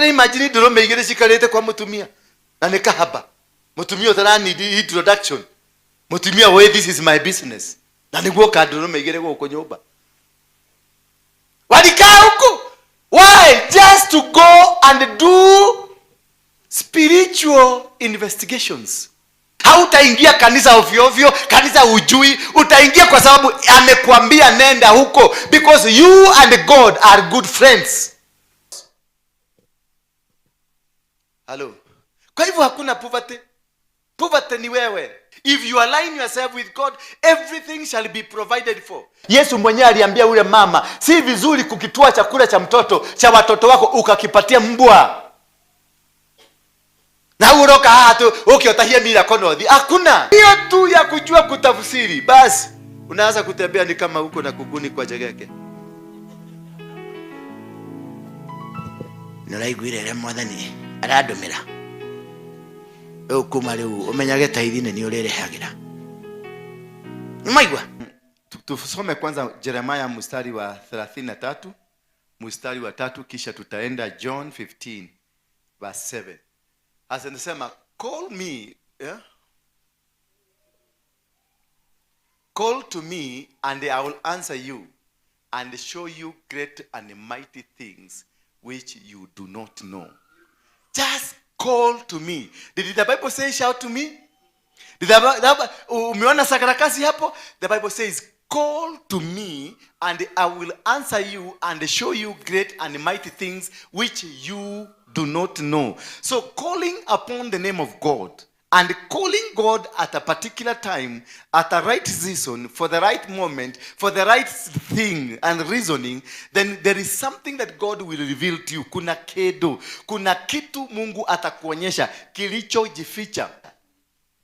Imagine ndũrũme igĩrĩ cikarĩte kwa mũtumia na nĩ kahaba, mũtumia ũtara need introduction, mũtumia we this is my business, na nĩguo ka ndũrũme igĩrĩ gũkũ nyũmba walikaa huku. Why? Just to go and do spiritual investigations. Hautaingia kanisa ovyo ovyo, kanisa ujui, utaingia kwa sababu amekwambia nenda huko, because you and God are good friends. Hello. Kwa hivyo hakuna poverty. Poverty ni wewe. If you align yourself with God, everything shall be provided for. Yesu mwenyewe aliambia yule mama, si vizuri kukitoa chakula cha mtoto cha watoto wako ukakipatia mbwa. Na uroka haha tu ukiotahia mira konothi. Hakuna. Hiyo tu ya kujua kutafsiri. Basi unaanza kutembea ni kama uko na kuguni kwa jegeke. Nĩũraiguire ũrĩa mwathani arandũmĩra? Rĩu kuma rĩu ũmenyage taithi nĩ niĩ ũrĩrĩhagĩra. Nĩmaigua? Tusome kwanza Jeremiah mstari wa 33, mstari wa 3, kisha tutaenda John 15 verse 7. Hasa nasema call me, yeah? Call to me and I will answer you and show you great and mighty things which you do not know. Just call to me. Did the Bible say shout to me? Did the umeona sakarakasi hapo? The Bible says call to me and I will answer you and show you great and mighty things which you do not know. So calling upon the name of God and calling God at a particular time, at the right season, for the right moment, for the right thing and reasoning, then there is something that God will reveal to you. Kuna kedo, kuna kitu Mungu atakuonyesha kilichojificha.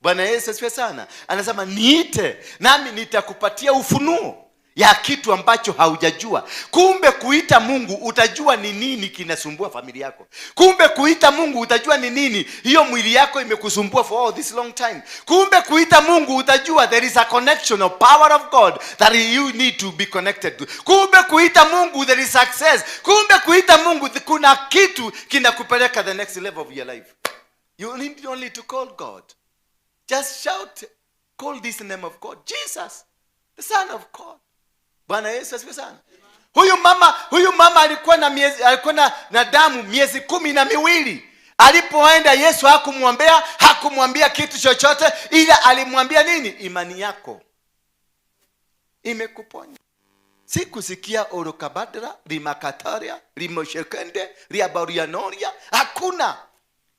Bwana Yesu asifiwe sana. Anasema niite nami nitakupatia ufunuo ya kitu ambacho haujajua. Kumbe kuita Mungu utajua ni nini kinasumbua familia yako. Kumbe kuita Mungu utajua ni nini hiyo mwili yako imekusumbua for all this long time. Kumbe kuita Mungu utajua there is a connection of power of God that you need to be connected to. Kumbe kuita Mungu there is success. Kumbe kuita Mungu kuna kitu kinakupeleka the next level of your life. You need only to call God. Just shout, call this name of God, Jesus, the Son of God. Bwana Yesu asifiwe sana. Huyu mama alikuwa na miezi, alikuwa na damu miezi 12. Alipoenda Yesu hakumwambia kitu chochote, ila alimwambia nini? Imani yako imekuponya. Sikusikia orokabadra, rimakataria, rimoshekende, riabarianoria. Hakuna.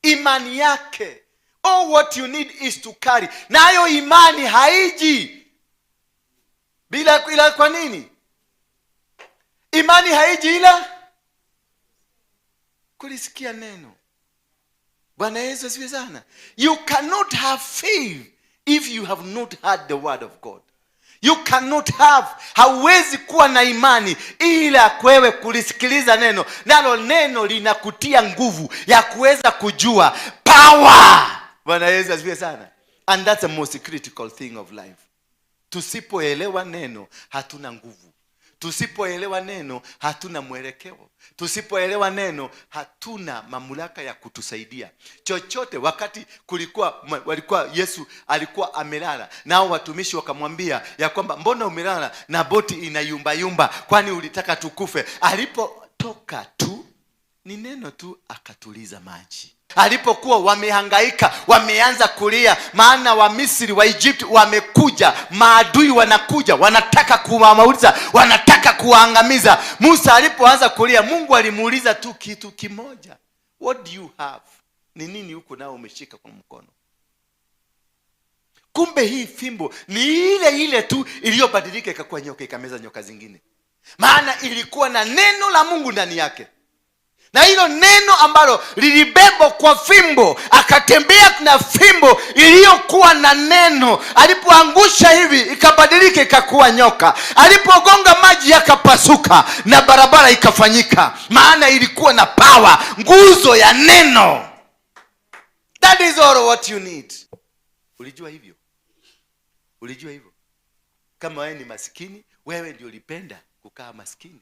Imani yake. All what you need is to carry. Nayo imani haiji bila, ila kwa nini? Imani haiji ila kulisikia neno. Bwana Yesu asifiwe sana. You cannot have faith if you have not heard the word of God. You cannot have, hauwezi kuwa na imani ila kwewe kulisikiliza neno. Nalo neno linakutia nguvu ya kuweza kujua power. Bwana Yesu asifiwe sana. And that's the most critical thing of life. Tusipoelewa neno hatuna nguvu. Tusipoelewa neno hatuna mwelekeo. Tusipoelewa neno hatuna mamlaka ya kutusaidia chochote. Wakati walikuwa Yesu alikuwa amelala, nao watumishi wakamwambia ya kwamba mbona umelala na boti inayumba yumba, kwani ulitaka tukufe? Alipotoka tu ni neno tu akatuliza maji. Alipokuwa wamehangaika, wameanza kulia, maana wa Misri, wa Egypt wamekuja, maadui wanakuja, wanataka kuwamaliza, wanataka kuwaangamiza. Musa alipoanza kulia, Mungu alimuuliza tu kitu kimoja. What do you have? Ni nini huko nao umeshika kwa mkono? Kumbe hii fimbo ni ile ile tu iliyobadilika ikakuwa nyoka, ikameza nyoka zingine. Maana ilikuwa na neno la Mungu ndani yake. Na hilo neno ambalo lilibebwa kwa fimbo, akatembea na fimbo iliyokuwa na neno. Alipoangusha hivi ikabadilika ikakuwa nyoka. Alipogonga maji yakapasuka na barabara ikafanyika. Maana ilikuwa na power, nguzo ya neno. That is all what you need. Ulijua hivyo? Ulijua hivyo? Kama wewe ni maskini, wewe ndio ulipenda kukaa maskini.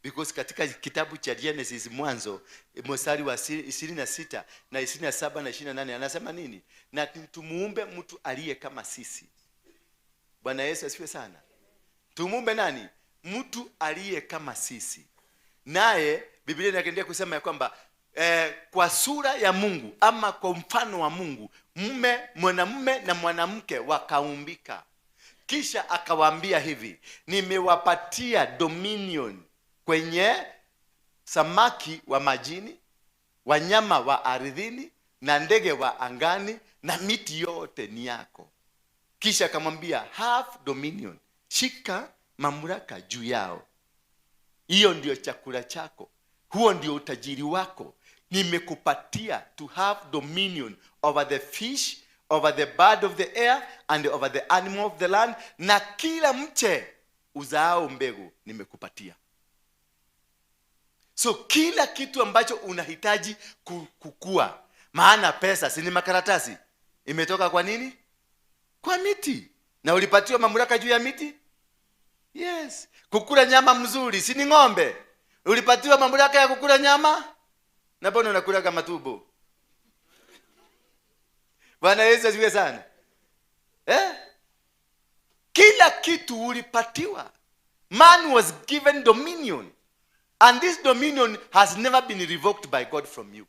Because katika kitabu cha Genesis, Mwanzo, mstari wa 26 na 27 na 28, anasema nini? Na tumuumbe mtu aliye kama sisi. Bwana Yesu asifiwe sana. Tumuumbe nani? Mtu aliye kama sisi. Naye Biblia inaendelea kusema ya kwamba kwa sura ya Mungu ama kwa mfano wa Mungu, mwanamume na mwanamke wakaumbika. Kisha akawaambia hivi, nimewapatia dominion kwenye samaki wa majini, wanyama wa ardhini na ndege wa angani, na miti yote ni yako. Kisha akamwambia, have dominion, shika mamlaka juu yao. Hiyo ndio chakula chako, huo ndio utajiri wako. Nimekupatia to have dominion over the fish, over the bird of the air and over the animal of the land, na kila mche uzaao mbegu nimekupatia. So kila kitu ambacho unahitaji kukua, maana pesa si ni makaratasi, imetoka kwa nini? Kwa miti. Na ulipatiwa mamlaka juu ya miti? Yes. Kukula nyama mzuri, si ni ng'ombe? Ulipatiwa mamlaka ya kukula nyama? Na mbona unakula kama tumbo? Bwana Yesu asifiwe sana. Kila kitu ulipatiwa. Man was given dominion. And this dominion has never been revoked by God from you.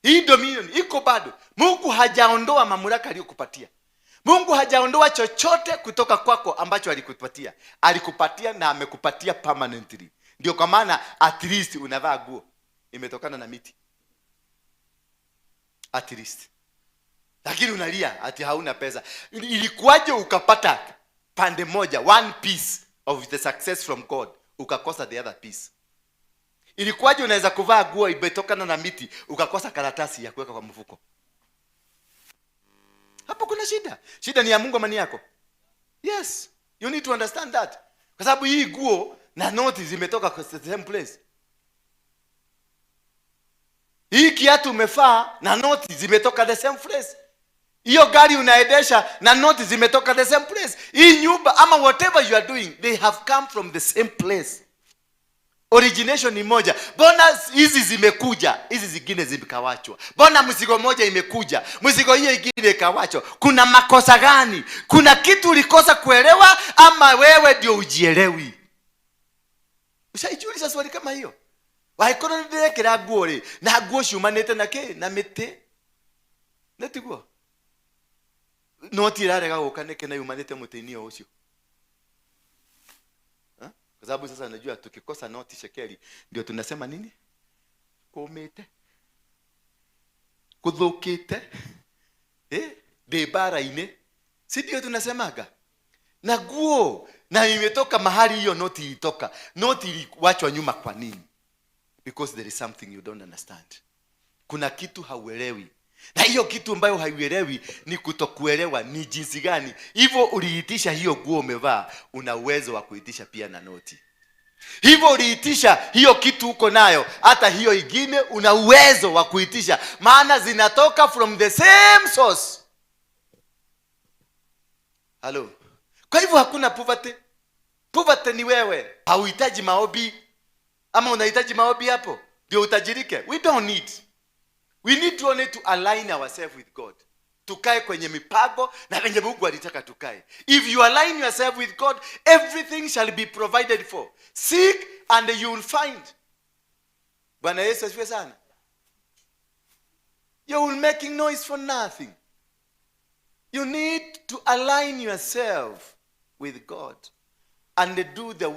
Hii dominion iko bado. Mungu hajaondoa mamlaka aliyokupatia. Mungu hajaondoa chochote kutoka kwako ambacho alikupatia. Alikupatia na amekupatia permanently. Ndio kwa maana at least unavaa nguo imetokana na miti. At least. Lakini unalia ati hauna pesa. Ilikuwaje ukapata pande moja, one piece of the success from God, ukakosa the other piece? Ilikuwaje unaweza kuvaa nguo imetokana na miti, ukakosa karatasi ya kuweka kwa mfuko? Hapo kuna shida. Shida ni ya Mungu ama ni yako? Yes. You need to understand that. Kwa sababu hii nguo na noti zimetoka kwa the same place. Hii kiatu umevaa na noti zimetoka the same place. Hiyo gari unaendesha na noti zimetoka the same place. Hii nyumba ama whatever you are doing, they have come from the same place. Origination ni moja. Mbona hizi zimekuja, hizi zingine zikawachwa? Mbona mzigo moja imekuja, mzigo hiyo ingine ikawachwa? Kuna makosa gani? Kuna kitu ulikosa kuelewa ama wewe ndio ujielewi? Ushaijiuliza swali kama hiyo? Wakorwo nĩ ndĩrekĩra nguo rĩ, na nguo ciumanĩte na kĩ? Na mĩtĩ. Nĩ tiguo? Noti ĩrarega gũka nĩkĩ na yumanĩte mũtĩ-inĩ o ũcio? Ha? Kwa sababu sasa najua tukikosa noti shekeli ndio tunasema nini? Kũmĩte, kuthũkĩte, ndĩ mbara-inĩ, si ndio tunasemaga? Na nguo na imetoka mahali hiyo noti ilitoka. Noti iliwachwa nyuma kwa nini? Because there is something you don't understand. Kuna kitu hauelewi. Na hiyo kitu ambayo hauelewi ni kutokuelewa ni jinsi gani hivyo uliitisha hiyo nguo umevaa, una uwezo wa kuitisha pia na noti. Hivyo uliitisha hiyo kitu uko nayo, hata hiyo ingine una uwezo wa kuitisha, maana zinatoka from the same source. Halo. Kwa hivyo hakuna poverty. Poverty ni wewe. Hauhitaji maombi. Ama unahitaji maombi hapo ndio utajirike? We don't need. We need to only to align ourselves with God. Tukae kwenye mipango na venye Mungu alitaka tukae. If you align yourself with God, everything shall be provided for. Seek and you will find. Bwana Yesu asifiwe sana. You will making noise for nothing. You need to align yourself with God and do the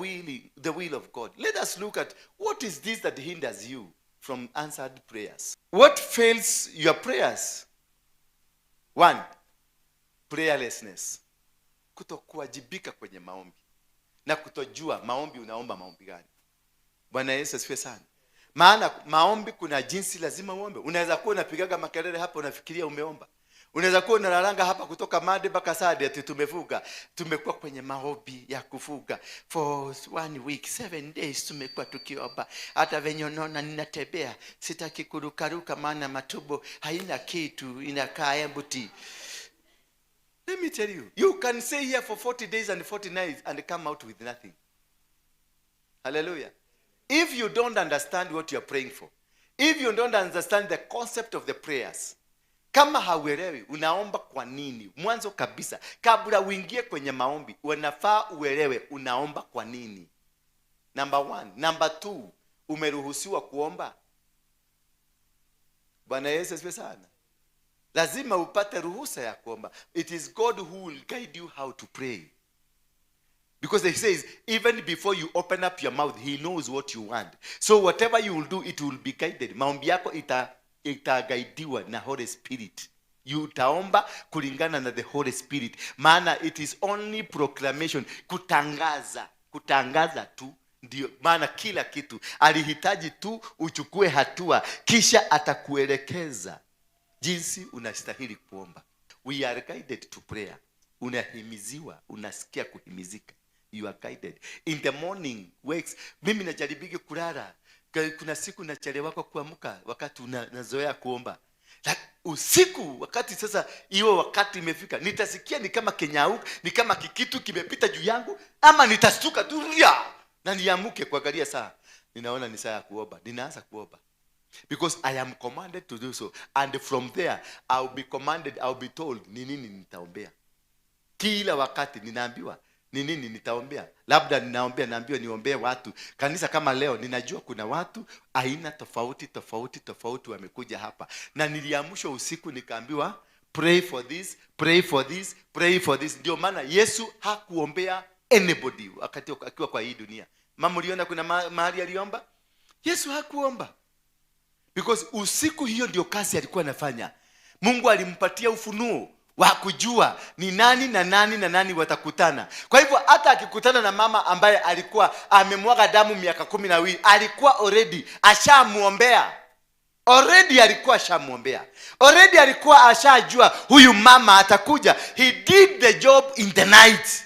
will of God. Let us look at what is this that hinders you from answered prayers. What fails your prayers? One, prayerlessness. Kutokuwajibika kwenye maombi na kutojua maombi unaomba maombi gani. Bwana Yesu asifiwe sana. Maana maombi kuna jinsi lazima uombe. Unaweza kuwa unapigaga makelele hapa unafikiria umeomba. Unaweza kuwa unalalanga hapa kutoka Monday mpaka Sunday ati tumefuga. Tumekuwa kwenye maombi ya kufuga for one week, 7 days tumekuwa tukiomba. Hata venye unaona ninatembea, sitaki kurukaruka maana matumbo haina kitu, inakaa empty. Let me tell you, you can stay here for 40 days and 40 nights and come out with nothing. Hallelujah. If you don't understand what you are praying for, if you don't understand the concept of the prayers, kama hauelewi unaomba kwa nini, mwanzo kabisa, kabla uingie kwenye maombi, unafaa uelewe unaomba kwa nini. Number one. Number two, umeruhusiwa kuomba. Bwana Yesu asifiwe sana. Lazima upate ruhusa ya kuomba. It is God who will guide you how to pray. Because he says, even before you open up your mouth, he knows what you want. So whatever you will do, it will be guided. Maombi yako itagaidiwa na Holy Spirit. You utaomba kulingana na the Holy Spirit. Maana it is only proclamation, kutangaza, kutangaza tu. Ndio maana kila kitu alihitaji tu uchukue hatua, kisha atakuelekeza jinsi unastahili kuomba. We are guided to prayer. Unahimiziwa, unasikia kuhimizika. You are guided. In the morning wakes, mimi najaribigi kulala. Kuna siku nachelewa kwa kuamka wakati nazoea kuomba. Like, usiku wakati sasa hiyo wakati imefika, nitasikia ni kama kenyau, ni kama kikitu kimepita juu yangu, ama nitastuka tu ya, na niamke kuangalia saa. Ninaona ni saa ya kuomba. Ninaanza kuomba. Because I am commanded to do so. And from there, I'll be commanded, I'll be told, ni nini nitaombea. Kila wakati ninaambiwa, ni nini nitaombea. Labda ninaombea, naambiwa niombee watu. Kanisa kama leo, ninajua kuna watu aina tofauti, tofauti, tofauti wamekuja hapa. Na niliamshwa usiku nikaambiwa, pray for this, pray for this, pray for this. Ndio maana Yesu hakuombea anybody wakati akiwa kwa hii dunia. Mama, uliona kuna mahali aliomba? Yesu hakuomba. Because usiku hiyo ndio kazi alikuwa anafanya. Mungu alimpatia ufunuo wa kujua ni nani na nani na nani watakutana. Kwa hivyo hata akikutana na mama ambaye alikuwa amemwaga damu miaka 12, alikuwa already ashamuombea. Already alikuwa ashamuombea. Already alikuwa ashajua huyu mama atakuja. He did the job in the night.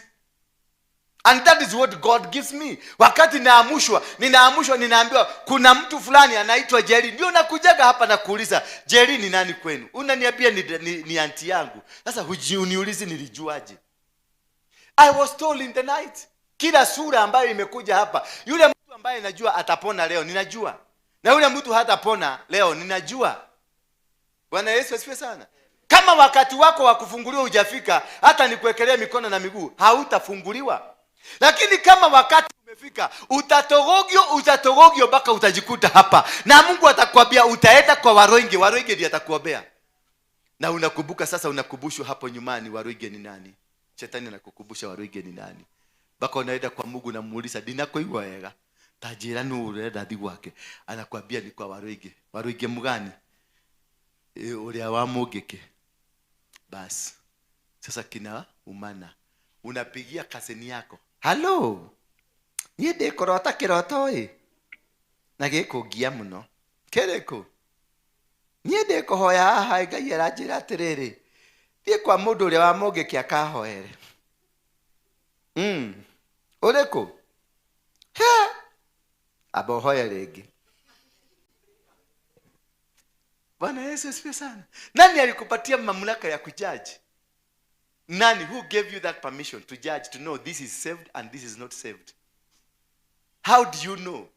And that is what God gives me. Wakati naamushwa, ninaamushwa, ninaambiwa kuna mtu fulani anaitwa Jerry. Ndio nakujaga hapa na kuuliza, Jerry ni nani kwenu? Unaniambia ni auntie yangu. Sasa uniulizi nilijuaje? I was told in the night. Kila sura ambayo imekuja hapa, yule mtu ambaye najua atapona leo, ninajua. Na yule mtu hatapona leo, ninajua. Bwana Yesu asifiwe sana. Kama wakati wako wa kufunguliwa hujafika, hata nikuwekelea mikono na miguu, hautafunguliwa. Lakini kama wakati umefika, utatogogio, utatogogio mpaka utajikuta hapa. Na Mungu atakwambia utaenda kwa Waroinge, Waroinge ndiye atakuombea. Na unakumbuka sasa, unakumbushwa hapo nyumbani Waroinge ni nani? Shetani anakukumbusha Waroinge ni nani? Mpaka unaenda kwa Mungu na muuliza, ndinakuigua wega? Ta njĩra nũ ũrenda thiĩ gwake? Anakwambia ni kwa Waroinge. Waroinge mgani? Ũrĩa wa Mũngĩkĩ. Basi. Sasa kina umana. Unapigia kaseni yako. Hello. Niĩ ndĩ kũrota kĩroto ĩ. Na gĩkũngia mũno. Kĩrĩkũ? Niĩ ndĩ kũhoya haha Ngai aranjĩra atĩrĩrĩ. Thiĩ kwa mũndũ ũrĩa wa Mũngĩkĩ akahoere. Ũrĩkũ? He. Amba ũhoye rĩngĩ. Bwana Yesu asifiwe sana. Nani alikupatia mamlaka ya kujudge? Nani who gave you that permission to judge, to know this is saved and this is not saved? How do you know?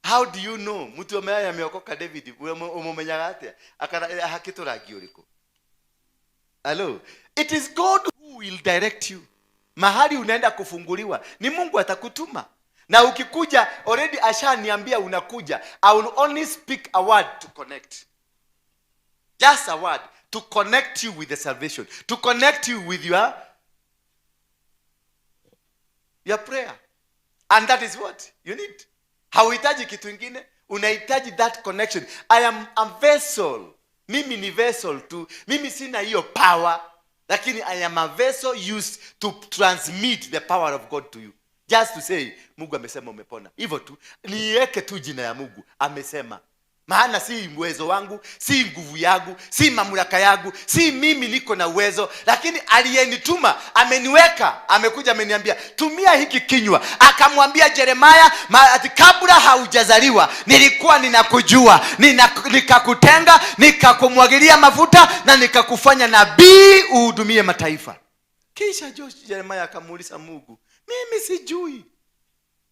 How do you know? Mtu ambaye ameokoka David, umumenyaga atia? Akara hakitũ rangi ũrĩkũ? Hello? It is God who will direct you. Mahali unaenda kufunguliwa, ni Mungu atakutuma. Na ukikuja, already ashaniambia unakuja. I will only speak a word to connect. Just a word to connect you with the salvation. To connect you with your prayer. And that is what you need. Hauhitaji kitu ingine. Unahitaji that connection. I am a vessel. Mimi ni vessel tu. Mimi sina hiyo power. Lakini I am a vessel used to transmit the power of God to you. Just to say, Mungu amesema umepona. Hivyo tu. Niweke tu jina ya Mungu. Amesema. Maana si uwezo wangu, si nguvu yangu, si mamlaka yangu, si mimi niko na uwezo, lakini aliyenituma ameniweka, amekuja ameniambia tumia hiki kinywa. Akamwambia Jeremiah, ati kabla haujazaliwa nilikuwa ninakujua, nikakutenga, nikakumwagilia mafuta na nikakufanya nabii uhudumie mataifa. Kisha Jeremiah akamuuliza Mungu, mimi sijui.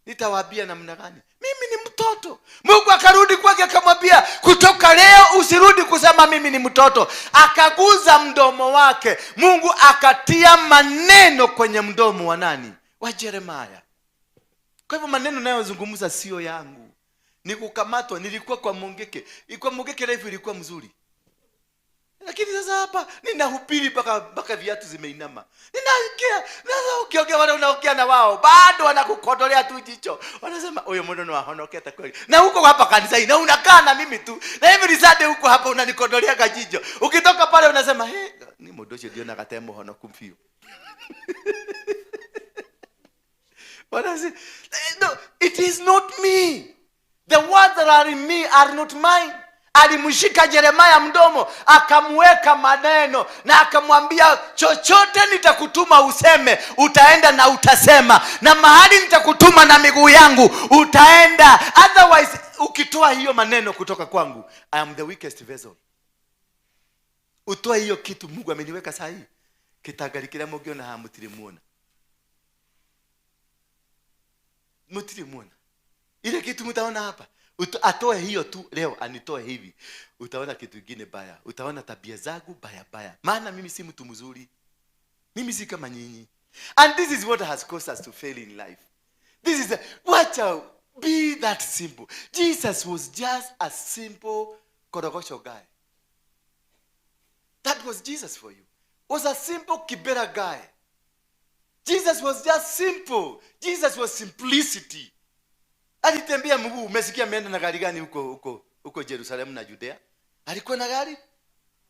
Nitawaambia namna gani? Mimi ni mtoto. Mungu akarudi kwake akamwambia, kutoka leo usirudi kusema mimi ni mtoto. Akaguza mdomo wake, Mungu akatia maneno kwenye mdomo wa nani? Wa Jeremaya. Kwa hivyo maneno nayozungumza sio yangu, ni kukamatwa. Nilikuwa kwa Mungeke, kwa Mungeke life ilikuwa mzuri, lakini sasa hapa ninahubiri mpaka viatu zimeinama. Ninaongea sasa, ukiongea wale unaongea na wao bado wanakukodolea tu jicho, wanasema huyo mtu ni wahonoketa kweli. Na huko hapa kanisani na unakaa na mimi tu, na every Sunday huko hapa unanikodolea kajicho. Ukitoka pale unasema hey, ni mundu ucio ndionaga te muhonoku biũ. But no, it is not me. The words that are in me are not mine. Alimshika Jeremaya mdomo akamweka maneno na akamwambia, chochote nitakutuma useme utaenda na utasema, na mahali nitakutuma na miguu yangu utaenda. Otherwise ukitoa hiyo maneno kutoka kwangu, I am the weakest vessel. Utoe hiyo kitu Mungu ameniweka saa hii, kitangari kiria mungiona haha mutiri muona, mutiri muona ile kitu mtaona hapa. Atoe hiyo tu leo, anitoe hivi, utaona kitu kingine baya, utaona tabia zangu baya baya. Maana mimi si mtu mzuri, mimi si kama nyinyi. And this is what has caused us to fail in life. This is a, watch out, be that simple. Jesus was just a simple korogosho guy. That was Jesus for you. Was a simple kibera guy. Jesus was just simple. Jesus was simplicity. Alitembea mguu. Umesikia ameenda na gari gani huko huko huko Jerusalemu na Judea? Alikuwa na gari?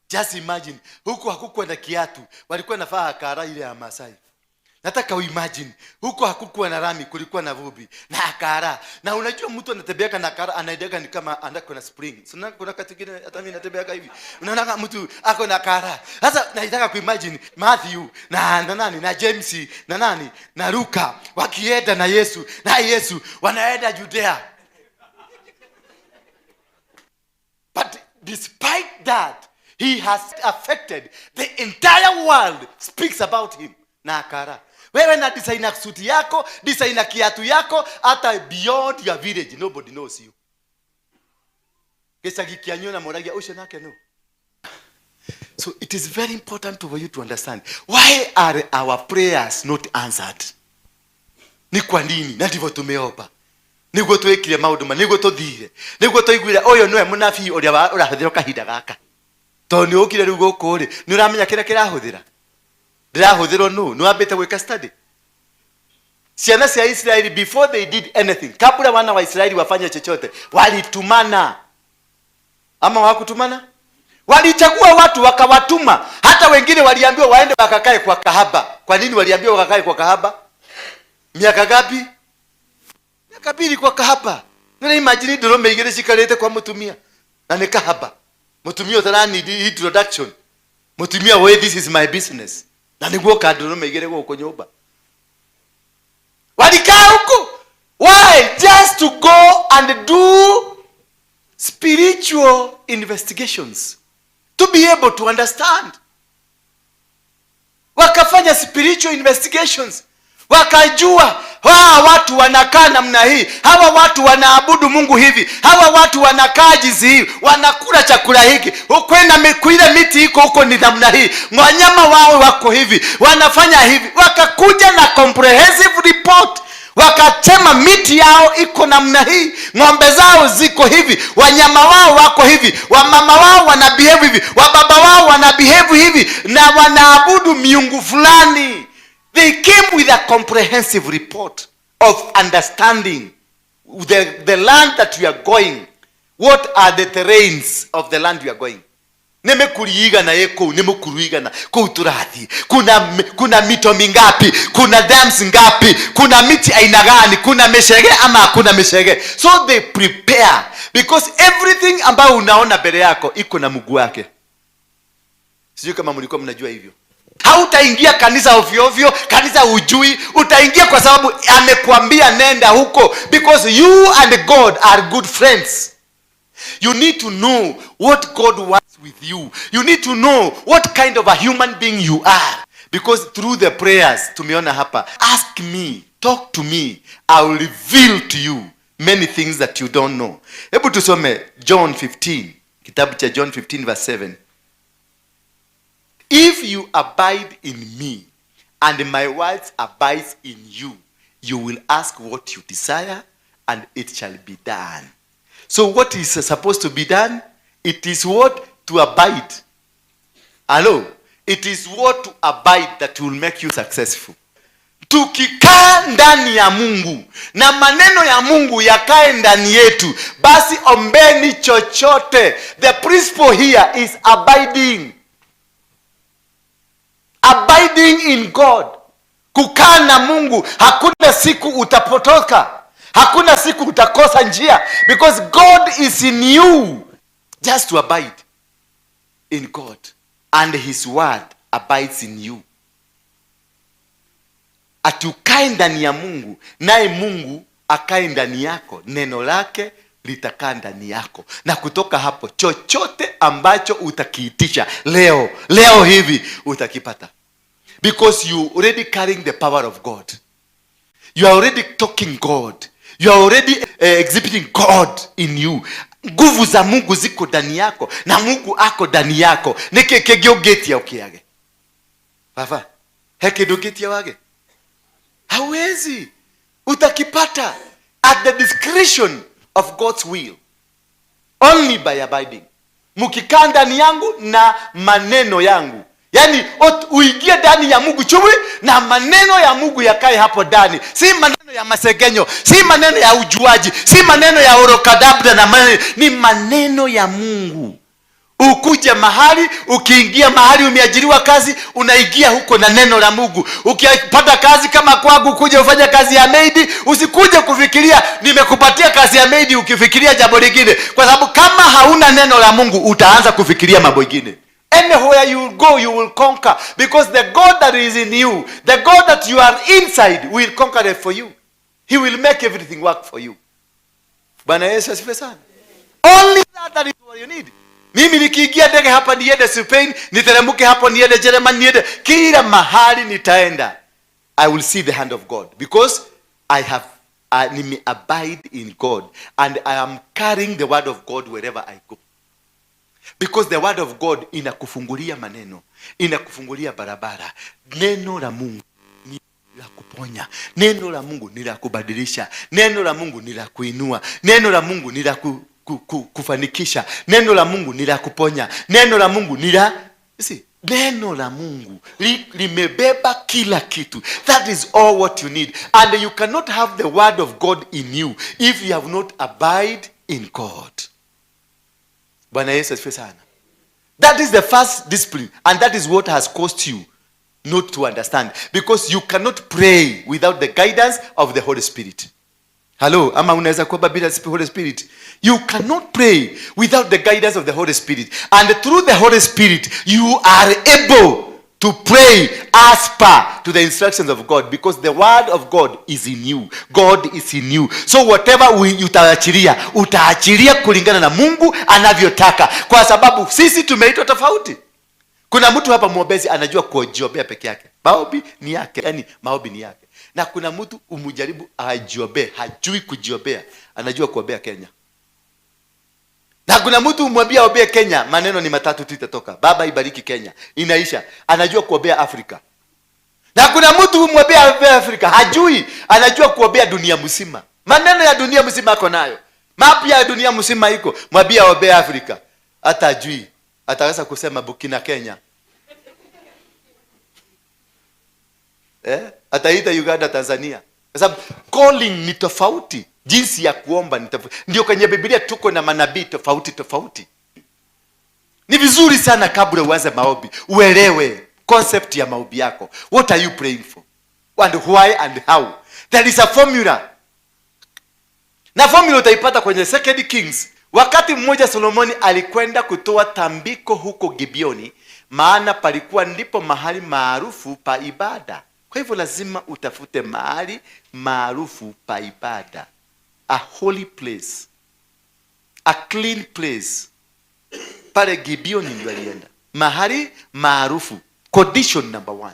Just imagine, huko hakukuwa na kiatu, walikuwa na faa kara ile ya Masai. Nataka uimagine, huko hakukuwa na rami, kulikuwa na vumbi na akara. Na unajua mtu anatembeaka na akara, anaendeka ni kama andako na spring. So na kuna wakati mwingine hata mimi natembeaka hivi. Unaona kama mtu ako na akara. Sasa nataka kuimagine Matthew na nani na James na nani na Luka wakienda na Yesu, na Yesu wanaenda Judea. But despite that, he has affected the entire world, speaks about him. Na akara. Wewe na designer suit yako, designer kiatu yako, hata beyond your village nobody knows you. Gicagi kĩanyu na moragia ucio nake no. So it is very important for you to understand, why are our prayers not answered? Ni kwa nini? Na ndivyo tumeomba. Niguo twikire maundu ma, niguo tuthire, niguo tuiguire uyu niwe munabii uria urahuthira kahinda gaka. Tondu ni ukire riu guku ri, ni uramenya kiria kirahuthira. Ndirahuthirwo nu, ni wambite gwika study. Ciana cia Israeli before they did anything, kabla wana wa Israeli wafanye chochote, walitumana. Ama hawakutumana? Walichagua watu wakawatuma. Hata wengine waliambiwa waende wakakae kwa kahaba. Kwa nini waliambiwa wakakae kwa kahaba? Miaka ngapi? Miaka 2 kwa kahaba. Nina imagine ndũrũme igĩrĩ cikarĩte kwa mũtumia. Na nĩ kahaba. Mũtumia ũtarani introduction. Mũtumia we, this is my business. Na nĩguo ka ndũrũme igĩrĩ gũkũ nyũmba. Walikaa huko. Why? Just to go and do spiritual investigations. To be able to understand. Wakafanya spiritual investigations. Wakajua hawa watu wanakaa namna hii, hawa watu wanaabudu Mungu hivi, hawa watu wanakaa jinsi hii, wanakula chakula hiki, kwenda ile miti iko huko ni namna hii, wanyama wao wako hivi, wanafanya hivi. Wakakuja na comprehensive report. Wakasema miti yao iko namna hii, ng'ombe zao ziko hivi, wanyama wao wako hivi, wamama wao wana behave hivi, wababa wao wana behave hivi, na wanaabudu miungu fulani. They came with a comprehensive report of understanding the land that we are going. What are the terrains of the land we are going? Nimekuliigana ye kuu, nimekuruigana kuu turathi. Kuna mito mingapi? Kuna dams ngapi? Kuna miti aina gani? Kuna mishege ama hakuna mishege? So they prepare, because everything ambayo unaona mbele yako iko na mguu wake. Sijui kama mlikuwa mnajua hivyo. Hautaingia kanisa ovyo ovyo, kanisa hujui. Utaingia kwa sababu amekuambia nenda huko, because you and God are good friends. You need to know what God wants with you. You need to know what kind of a human being you are. Because through the prayers, tumeona hapa, ask me Talk to me, I will reveal to you many things that you don't know. Hebu tusome John 15, kitabu cha John 15 verse 7. If you abide in me and my words abides in you, you will ask what you desire and it shall be done. So what is supposed to be done? It is what to abide. Hello? It is what to abide that will make you successful. Tukikaa ndani ya Mungu na maneno ya Mungu yakae ndani yetu, basi ombeni chochote. The principle here is abiding. Abiding in God. Kukaa na Mungu, hakuna siku utapotoka, hakuna siku utakosa njia, because God is in you. Just to abide in God and his word abides in you. Ati ukae ndani ya Mungu naye Mungu akae ndani yako, neno lake litakaa ndani yako, na kutoka hapo chochote ambacho utakiitisha leo leo hivi utakipata, because you already carrying the power of God. You are already talking God. You are already exhibiting God in you. Nguvu za Mungu ziko ndani yako na Mungu ako ndani yako. Niki kĩngĩ ũngĩtia ũkĩage? Baba, he kĩndũ ũngĩtia wage? Hawezi. Utakipata at the discretion of God's will, only by abiding. Mkikaa ndani yangu na maneno yangu, yaani uingie ndani ya Mungu chumwi na maneno ya Mungu yakae hapo ndani. Si maneno ya masegenyo, si maneno ya ujuaji, si maneno ya orokadabda na maneno, ni maneno ya Mungu. Ukuje mahali, ukiingia mahali umeajiriwa kazi, unaingia huko na neno la Mungu. Ukipata kazi kama kwangu, kuja ufanye kazi ya maid, usikuje kufikiria nimekupatia kazi ya maid ukifikiria jambo lingine, kwa sababu kama hauna neno la Mungu utaanza kufikiria mambo mengine. Anywhere you go, you will conquer, because the God that is in you, the God that you are inside, will conquer it for you. He will make everything work for you. Bwana Yesu asifiwe sana. Only that is what you need. Mimi nikiingia ndege hapa niende Spain, niteremke hapo niende Germany, niende kila mahali nitaenda, I will see the hand of God, because I have nime abide in God and I am carrying the word of God wherever I go. Because the word of God inakufungulia maneno, inakufungulia barabara. Neno la Mungu ni la kuponya, neno la Mungu ni la kubadilisha, neno la Mungu ni la kuinua, neno la Mungu ni la kufanikisha, neno la Mungu ni la kuponya, neno la Mungu ni la, you see, neno la Mungu limebeba kila kitu. That is all what you need, and you cannot have the word of God in you if you have not abide in God. Bwana Yesu asifiwe sana. That is the first discipline, and that is what has caused you not to understand, because you cannot pray without the guidance of the Holy Spirit. Hello, ama unaweza kuomba bila Holy Spirit? You cannot pray without the guidance of the Holy Spirit, and through the Holy Spirit you are able to pray as per to the instructions of God, because the word of God is in you. God is in you. So whatever utaachilia, utaachilia kulingana na Mungu anavyotaka, kwa sababu sisi tumeitwa tofauti. Kuna mtu hapa mwombezi anajua kujiombea peke yake, maombi ni yake, yani maombi ni yake. Na kuna mtu umjaribu ajiombee, hajui kujiombea, anajua kuombea Kenya. Na kuna mtu umwambia aombee Kenya, maneno ni matatu tu itatoka, Baba ibariki Kenya, inaisha. Anajua kuombea Afrika. Na kuna mtu umwambia aombee Afrika, hajui, anajua kuombea dunia mzima. Maneno ya dunia mzima ako nayo, mapya ya dunia mzima iko, mwambie aombee Afrika, hata hajui, ataweza kusema Burkina Kenya. Ataita Uganda, Tanzania. Kwa sababu calling ni tofauti, jinsi ya kuomba ni tofauti. Ndio kwenye Biblia tuko na manabii tofauti tofauti. Ni vizuri sana kabla uanze maombi uelewe concept ya maombi yako. What are you praying for? And why and how? There is a formula. Na formula utaipata kwenye 2 Kings. Wakati mmoja Solomoni alikwenda kutoa tambiko huko Gibeoni, maana palikuwa ndipo mahali maarufu pa ibada. Kwa hivyo lazima utafute mahali maarufu pa ibada. A holy place. A clean place. Pale Gibeoni ndio alienda. Mahali maarufu. Condition number 1.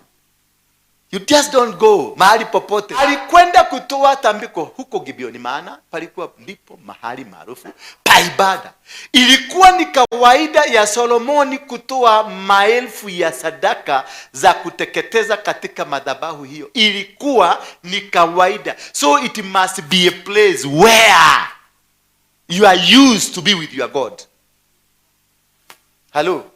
You just don't go mahali popote. Alikwenda kutoa tambiko huko Gibeoni, maana palikuwa ndipo mahali maarufu pa ibada. Ilikuwa ni kawaida ya Solomoni kutoa maelfu ya sadaka za kuteketeza katika madhabahu hiyo. Ilikuwa ni kawaida, so it must be a place where you are used to be with your God. Hello.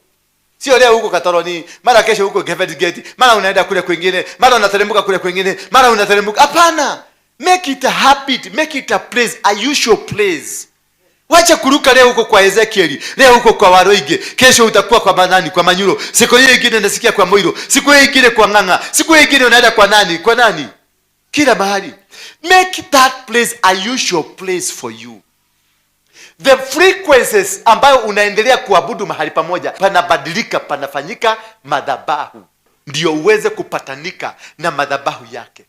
Sio leo huko Katoroni, mara kesho huko Heaven's Gate, mara unaenda kule kwingine, mara unateremka kule kwingine, mara unateremka. Hapana. Make it a habit, make it a place, a usual place. Wacha kuruka leo huko kwa Ezekiel, leo huko kwa Waroige, kesho utakuwa kwa manani, kwa Manyuro, siku hiyo ingine nasikia kwa Moiro, siku hiyo ingine kwa Ng'ang'a, siku hiyo ingine unaenda kwa nani, kwa nani? Kila mahali. Make that place a usual place for you. The frequencies ambayo unaendelea kuabudu mahali pamoja panabadilika, panafanyika madhabahu, ndio uweze kupatanika na madhabahu yake.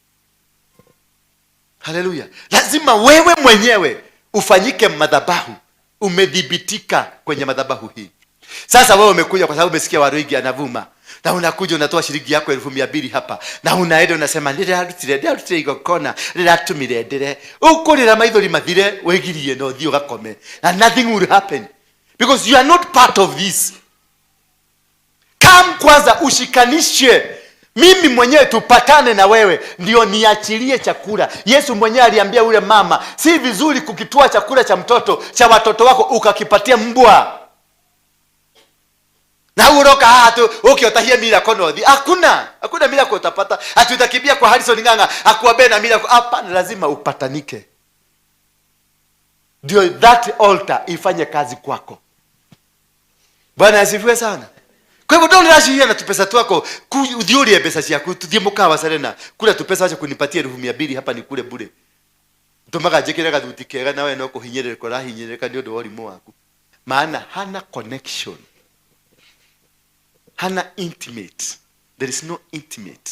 Haleluya! Lazima wewe mwenyewe ufanyike madhabahu, umedhibitika kwenye madhabahu hii. Sasa wewe umekuja kwa sababu umesikia Waruigi anavuma, na unakuja unatoa shilingi yako 200,000 hapa, na unaenda unasema ndirarutire ndirarutire igongona riratumire ndire ukurira maithori mathire wigirie na uthie ugakome, and nothing will happen because you are not part of this. Come kwanza ushikanishe mimi mwenyewe tupatane na wewe ndio niachilie chakula. Yesu mwenyewe aliambia yule mama, si vizuri kukitoa chakula cha mtoto cha watoto wako ukakipatia mbwa na uroka haha tu ukiotahia miracle nothi. Hakuna, hakuna miracle utapata ati utakimbia kwa Harrison Ng'ang'a akuambie na miracle. Hapana, lazima upatanike ndio that altar ifanye kazi kwako. Bwana asifiwe sana. Kwa hivyo don't rush here na tupesa twako, uthiurie mbeca ciaku, tuthie mukawa Serena kula tupesa, wacha kunipatia 200,000 hapa ni kule bure, tumaga njikire gathuti kega na we no kuhinyĩrĩrĩka ũrahinyĩrĩrĩka nĩ ũndũ wa ũrimũ waku, maana hana connection, hana intimate. There is no intimate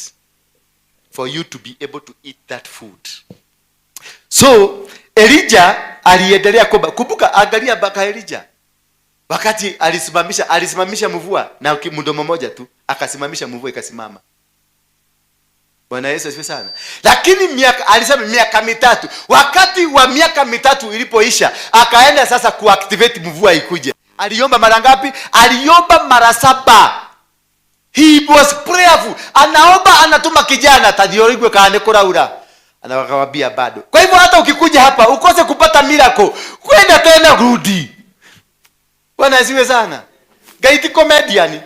for you to be able to eat that food. So Elijah aliendelea kuomba. Kumbuka, angalia mpaka Elijah wakati alisimamisha mvua na mdomo moja tu akasimamisha mvua ikasimama. Bwana Yesu asifiwe sana. Lakini miaka, alisema miaka 3. Wakati wa miaka 3 ilipoisha, akaenda sasa kuactivate mvua ikuje. Aliomba mara ngapi? Aliomba mara 7. He was prayerful. Anaomba, anatuma kijana tadhiorigwe kaane kuraura. Anawakawambia bado. Kwa hivyo hata ukikuja hapa ukose kupata miracle, kwenda tena rudi. Bwana asifiwe sana. Ngai ti comedian.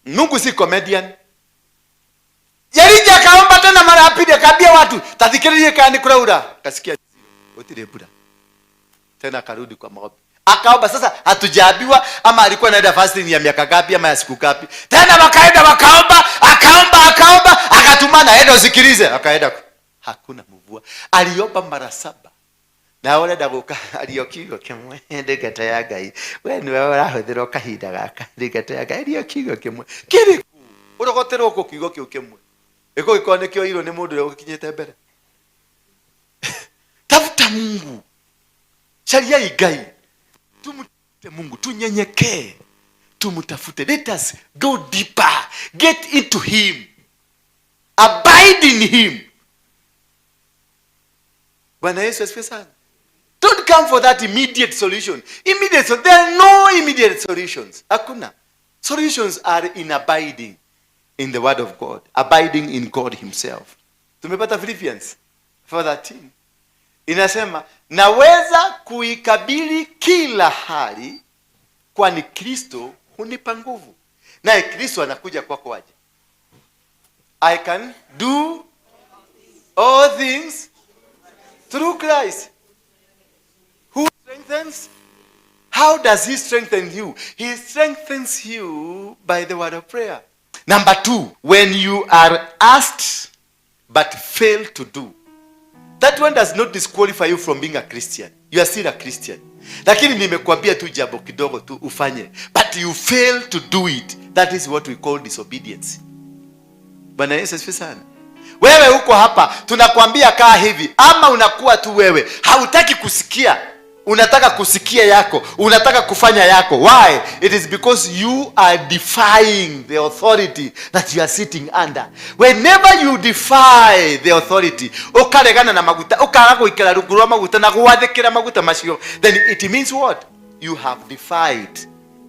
Mungu si comedian. Elijah akaomba tena mara ya pili, akaambia watu tathikiririe kana kuraura. Kasikia gutire mbura. Tena akarudi kwa maombi. Akaomba. Sasa hatujaambiwa ama alikuwa anaenda fasting ya miaka ngapi ama ya siku ngapi. Tena wakaenda wakaomba, akaomba, akaomba, akatumana enda usikilize. Akaenda hakuna mvua. Aliomba mara 7. Na urenda guka ario kiugo kimwe ndungata ya Ngai, we niwe ũrahũthĩrwo kahinda gaka, ndungata ya Ngai, ario kiugo kimwe kĩrĩkũ ũrogoterwo kũ kiugo kĩu kĩmwe ĩkũgĩkorwo nĩkĩoirwo nĩ mũndũ ũrĩa ũgĩkinyĩte mbere. Tafuta Mungu, cariai Ngai, tumtafute Mungu, tunyenyekee, tumtafute. Let us go deeper, get into him, abide in him. Bwana Yesu asifiwe sana. Don't come for that immediate solution. Immediate, so there are no immediate solutions. Hakuna. Solutions are in abiding in the word of God, abiding in God himself. Tumepata Philippians 4:13. Inasema, naweza kuikabili kila hali kwani Kristo hunipa nguvu. Naye Kristo anakuja kwako aje? I can do all things through Christ who strengthens. How does he strengthen you? He strengthens you by the word of prayer. Number 2, when you are asked but fail to do. That one does not disqualify you from being a Christian. You are still a Christian. Lakini nimekuambia tu jambo kidogo tu ufanye, but you fail to do it. That is what we call disobedience. Bwana Yesu asifiwe sana. Wewe uko hapa tunakwambia kaa hivi, ama unakuwa tu wewe hautaki kusikia. Unataka kusikia yako, unataka kufanya yako. Why? It is because you are defying the authority that you are sitting under. Whenever you defy the authority, ukaregana na maguta, ukaga guikara rungu rwa maguta na gwathikira maguta macio, then it means what? You have defied,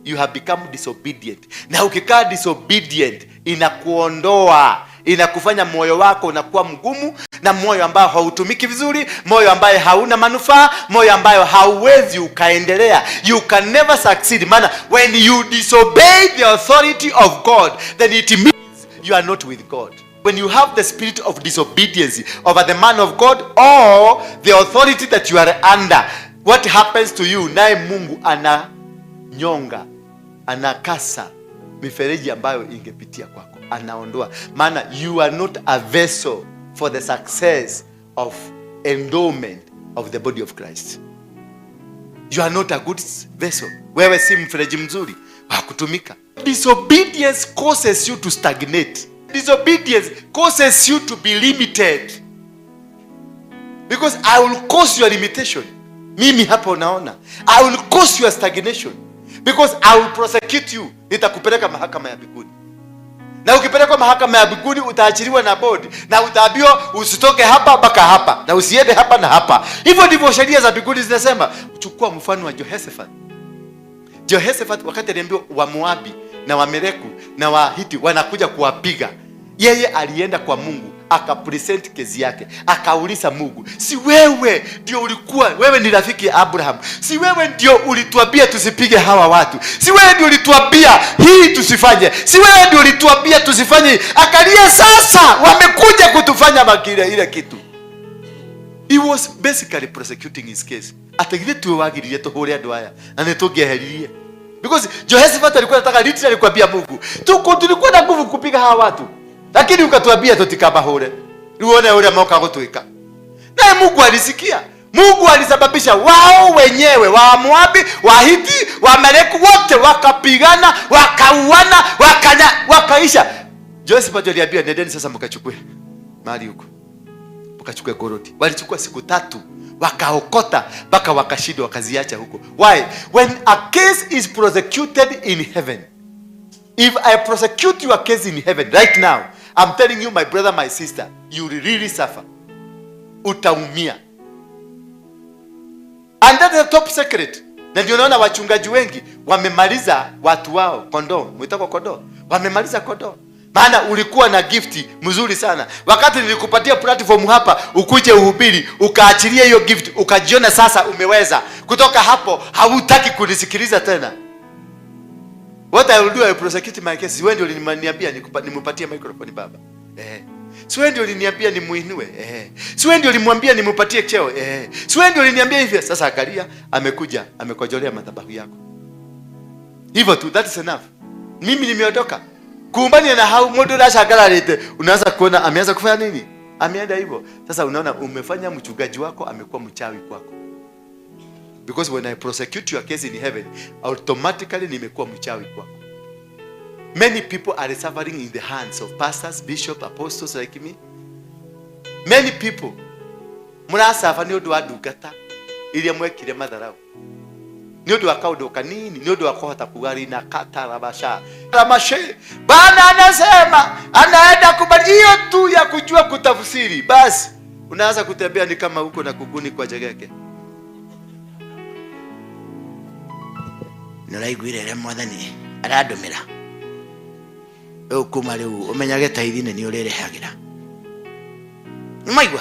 you have become disobedient. Na ukikaa disobedient, inakuondoa, inakufanya moyo wako unakuwa mgumu, na moyo ambao hautumiki vizuri, moyo ambaye hauna manufaa, moyo ambayo hauwezi ukaendelea. You can never succeed. Maana when you disobey the authority of God, then it means you are not with God. When you have the spirit of disobedience over the man of God or the authority that you are under, what happens to you? Naye Mungu ananyonga, anakasa mifereji ambayo ingepitia kwako, anaondoa. Maana you are not a vessel for the success of endowment of the body of Christ. You are not a good vessel. Wewe si mfereji mzuri wa kutumika. Disobedience causes you to stagnate. Disobedience causes you to be limited, because I will cause your limitation. Mimi hapa unaona, I will cause your stagnation because I will prosecute you. Nitakupeleka mahakama ya mbinguni, na ukipelekwa mahakama ya mbinguni utaachiliwa na bodi na utaambiwa usitoke hapa mpaka hapa na usiende hapa na hapa. Hivyo ndivyo sheria za mbinguni zinasema. Chukua mfano wa Jehoshaphat. Jehoshaphat wakati aliambiwa Wamoabi na Wamereku na Wahiti wanakuja kuwapiga, yeye alienda kwa Mungu, akapresent kesi yake, akauliza Mungu, si wewe ndio ulikuwa, wewe ni rafiki ya Abraham, si wewe ndio ulituambia tusipige hawa watu, si wewe ndio ulituambia hii tusifanye, si wewe ndio ulituambia tusifanye hii? Akalia, sasa wamekuja kutufanya makile ile kitu. He was basically prosecuting his case. Atĩ githĩ tiwe wagiririe tũhũre andũ aya na nĩ tũngĩeheririe? Because Jehoshaphat alikuwa anataka literally kuambia Mungu, tuko tulikuwa na nguvu kupiga hawa watu, lakini ukatuambia tutikabahũre. Rĩu one ũrĩa moka gũtwĩka. Naye Mungu alisikia. Mungu alisababisha wao wenyewe, Wamoabi, Wahiti, Wameleki, wote wakapigana, wakauana, wakanya, wakaisha. Jehoshaphat aliambia, nendeni sasa mkachukue mali huko, wakachukua goroti. Walichukua siku 3, wakaokota mpaka wakashindwa, wakaziacha huko. Why? When a case is prosecuted in heaven, if I prosecute your case in heaven right now, I'm telling you, my brother, my sister, you will really suffer. Utaumia. And that's the top secret. Na ndio naona wachungaji wengi wamemaliza watu wao, kondoo, mwitako kondoo, wamemaliza kondoo. Maana ulikuwa na gift mzuri sana. Wakati nilikupatia platform hapa ukuje uhubiri, ukaachilia hiyo gift, ukajiona sasa umeweza. Kutoka hapo hautaki kunisikiliza tena. What I will do, I will prosecute my case. Wewe ndio uliniambia nimpatie microphone, baba. Si wewe ndio uliniambia nimuinue? Si wewe ndio ulimwambia nimpatie cheo? Si wewe ndio uliniambia hivyo? Sasa angalia, amekuja, amekojolea madhabahu yako. Hivyo tu, that is enough. Mimi nimeondoka. Kuumbania na hau mundu uracangararite, unaanza kuona ameanza kufanya nini? Ameenda hivyo. Sasa unaona umefanya mchungaji wako amekuwa mchawi kwako. Because when I prosecute your case in heaven, automatically nimekuwa mchawi kwako. Many people are suffering in the hands of pastors, bishop, apostles like me. Many people murasaba nĩ ũndũ wa ndungata iria mwekire matharau, nĩ ũndũ wa kaũndũ kanini, nĩ ũndũ wa kũhota kuga rina katarabasha ramashe. Bana anasema anaenda kubali hiyo tu ya kujua kutafsiri, basi unaanza kutembea ni kama uko na kuguni kwa jegeke. Nĩ ũraiguire ũrĩa Mwathani arandũmĩra. Rĩu kuma rĩu ũmenyage taithi nĩ niĩ ũrĩrĩhagĩra. Nĩmaigua?